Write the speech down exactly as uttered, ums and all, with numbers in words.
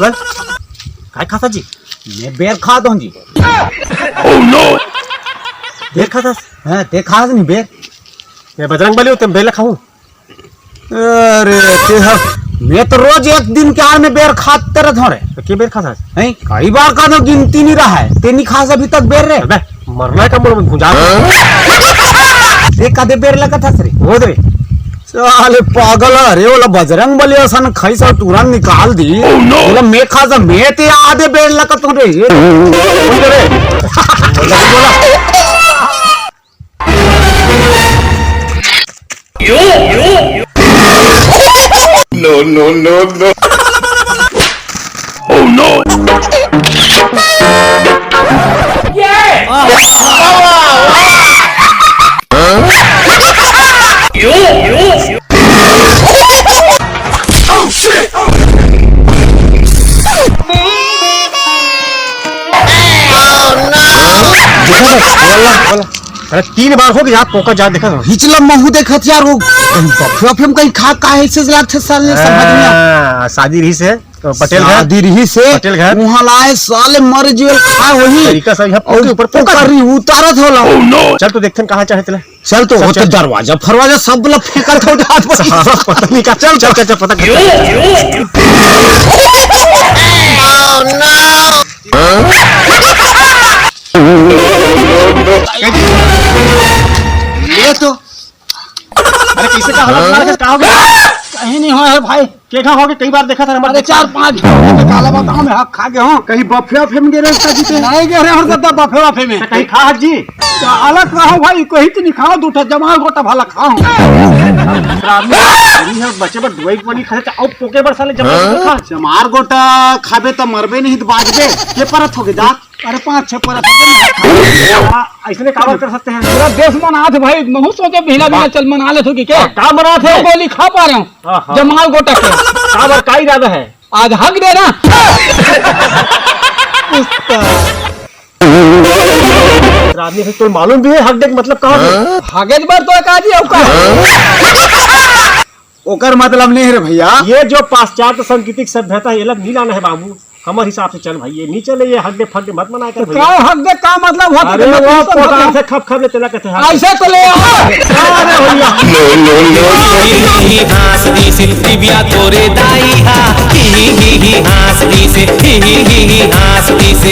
बोल, काय खाता जी? मैं बेर खाता हूँ जी। Oh no! बेर खाता? हाँ, ते खास नहीं बेर। मैं बजरंग बली हूँ, ते बेर ला खाऊं? अरे, ते ह-, मैं तो रोज एक दिन के आड़ में बेर खात रहत हूँ रे। तो के बेर खाता? हैं? कई बार का तो गिनती नहीं रहा है। ते नहीं खास अभी तक बेर रे। अबे, मरना है का मोर में गुंजा? ते कदे बेर लगत हस रे? वो दे। साले पागल है रे, ओला बजरंग बली असन खाई सब तुरंत निकाल दी। Oh no! ओला मैं खा जा, मैं ते आदे बेर लगत हूँ रे। ये बोल दे रे। No, no, no, no. Oh no! अरे तीन बार हो गया, पोका जा देखा था। हिचला महू देखत यार, वो कहीं बफे वफे में कहीं खा का है, इससे लागत है साले समझ में। हाँ, शादी रही से, तो पटेल घर। शादी रही से, पटेल घर। वहाँ लाए साले मर जीवल खा वही। तरीका से यहाँ और पोके ऊपर पोका। पोका रही उतारत होला। चल तो देखते हैं कहाँ चाहे चले। चल तो, चल, वो तो चल। दरवाजा फरवाजा सब ला फेंकत हो जात बा। हाँ, पता नहीं का। चल, चल, चल, चल, पता कर। ये तो। अरे कैसे का हालत मार के का हो गया? कहीं नहीं हो है भाई। के खा हो गए, कई बार देखा था हमारे अरे चार पांच घंटे काला बताओ मैं हक खा गया हूँ। कहीं बफे वफे में गिरे उसका जीते? नहीं गिरे और ज्यादा बफे वफे में। तो कहीं खा जी? तो अलग रहो भाई, कोई तो नहीं खाओ, दो ठो जमाल गोटा भला खाओ। राम में बच्चे पर दुआई पानी खाए, अब पोके बर साले जमाल गोटा खा। जमाल गोटा खाबे तो मरबे नहीं तो बाजबे। ये परत हो गए जात। अरे पाँच छह परत हो गए। हाँ, ऐसने काबर कर सकते हैं? पूरा देश मनात भाई, महू सोचे बिहना बिहना चल मना ले थोकी के। का मनात है? दो गोली खा पा रहे हूँ। हाँ, हाँ। जमाल गोटा के। काबर का इरादा है? आज हक दे ना। रानी से तो मालूम भी है हक दे के मतलब का होता है? हगे बर तो का जी औका। ओकर मतलब नहीं रे भैया। ये जो पाश्चात्य सांस्कृतिक सभ्यता है, ये लग नहीं लाना है बाबू। हमारे हिसाब से चल भाई, ये नहीं चले, ये हक दे फक दे मत मना कर तो भैया। का हक दे का मतलब होता अरे है? वो मतलब पोटा होता है। से खप खप ले तेला कहते हैं। ऐसे तो ले आओ। अरे भैया। ही ही ही हाँस दिस दिव्या तोरे दाई हा। ही ही ही ही हाँस दिस, ही ही ही ही हाँस दिस।